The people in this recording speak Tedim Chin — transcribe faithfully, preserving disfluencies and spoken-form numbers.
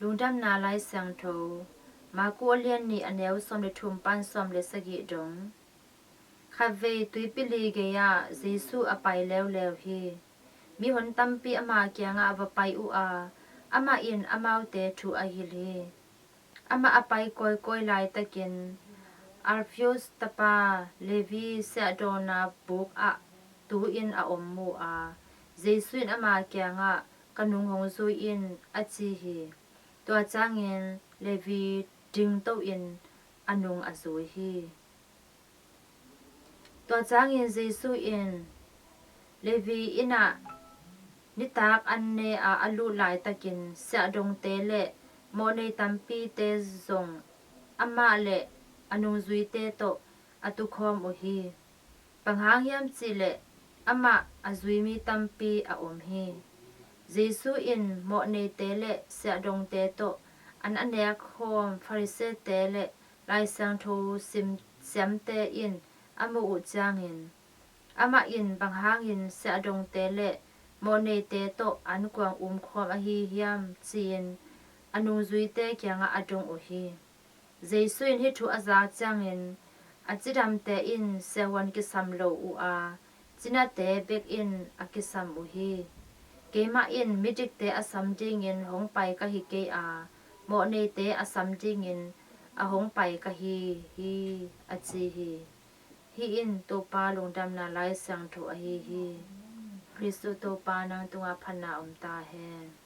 Lungdamna Lai Siangtho, Marku a lian nih, a neu sawm le thum pan sawm le sagih dong. Khatvei tuipi li gei-ah Jesu a pai leuleu hi. Mihon tampi ama kiangah va pai uh a, amah in amaute thu a hilh hi. Amah a pai kawikawi laitakin Alphaeus tapa Levi siahdawngna buk ah tu-in a om mu a, Jesu in ama kiangah, "Ka nung hong zui in," a ci hi. Tua ciangin Levi dingto-in a nung a zui hi. Tua ciangin Jesu in Levi inn ah nitak an ne-a a lut laitakin siahdongte le mawhnei tampite zong amah le a nungzuite tawh a tukhawm uh hi. Bang hang hiam cihleh amah a zui mi tampi a om hi. Jesu in mawhneite le siahdongte tawh an a nek khawm Pharisee-te le Lai Siangtho sim siamte in a muh uh ciangin, amah in, "Bang hangin siahdongte le mawhneite tawh an kuang um khawm ahi hiam?" ci-in a nungzuite kiangah a dong uh hi. Jesu in hih thu a zak ciangin, "A cidamte in siavuan kisam lo uh a, cinate bek in a kisam uh hi. Keimah in midikte a sam dingin hong pai ka hi kei a, mawhneite a sam dingin a hong pai ka hi hi," a ci hi. Hih in Topa Lungdamna Lai Siangtho ahi hi. Khristu Topa, nang tungah phatna om ta hen.